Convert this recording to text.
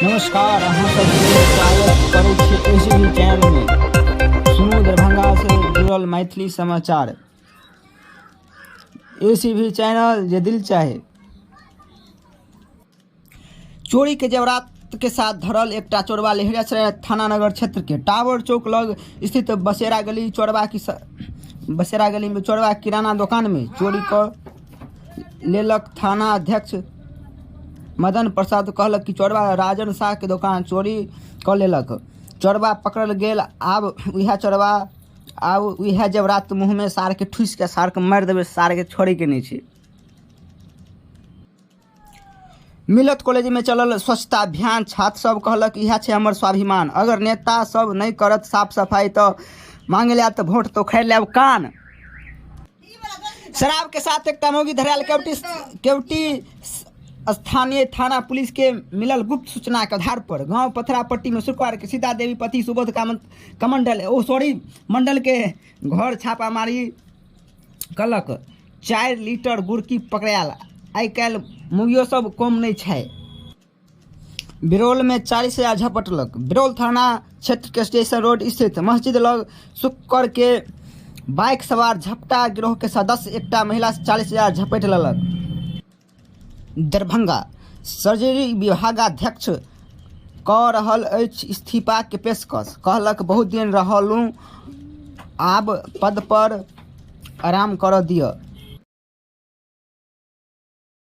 नमस्कार, अहाँ सबके स्वागत करै छी एस डी चैनलमे। सुनू दरभंगासँ जुड़ल मैथिली समाचार। ए सी भी चैनल जे दिल चाहे। चोरी के जेवरात के साथ धरल एकटा चोरबा। लहेरियासराय थाना नगर क्षेत्र के टावर चौक लग स्थित बसेरा गली चोरबा की बसेरा गली में चोरबा किराना दुकान में चोरी कर लेलक। थाना अध्यक्ष मदन प्रसाद कहलक कि चोरबा राजन शाह के दोकान चोरी कऽ लेलक। चोरबा पकड़ल गेल। आब उएह चोरबा, आब उएह जेवरात मुँहमे सारके ठूसि कऽ सारके मारि देबै। सारके छोड़ैके नहि छै। मिलत कॉलेज में चलल स्वच्छता अभियान। छात्र सब कहलक, इएह छै हमर स्वाभिमान। अगर नेता सब नहि करत साफ सफाई तऽ मांगे ले तऽ वोट तो उखाड़ि लेब कान। शराब के साथ एकटा मौगी धरायल केवटी। केवटी स्थानीय थाना पुलिस के मिलल गुप्त सूचना के आधार पर गांव पथरापट्टी में शुक्रवार के सीता देवी पति सुबोध कामत कमंडल ओ सॉरी मंडल के घर छापामारी कलक। 4 लीटर गुड़की पकड़ायल। आइ काल्हि मौगियो सब कम नहि छै। बिरौल में 40,000 झपटलक। बिरौल थाना क्षेत्र के स्टेशन रोड स्थित मस्जिद लग शुक्र के बाइक सवार झपटा गिरोह के सदस्य एकटा महिला से 40,000 झपटि लेलक। दरभंगा सर्जरी विभागाध्यक्ष कऽ रहल अछि इस्तीफा के पेशकश। कहलक, बहुत दिन रहलहुँ, आब पद पर आराम करऽ दिअ।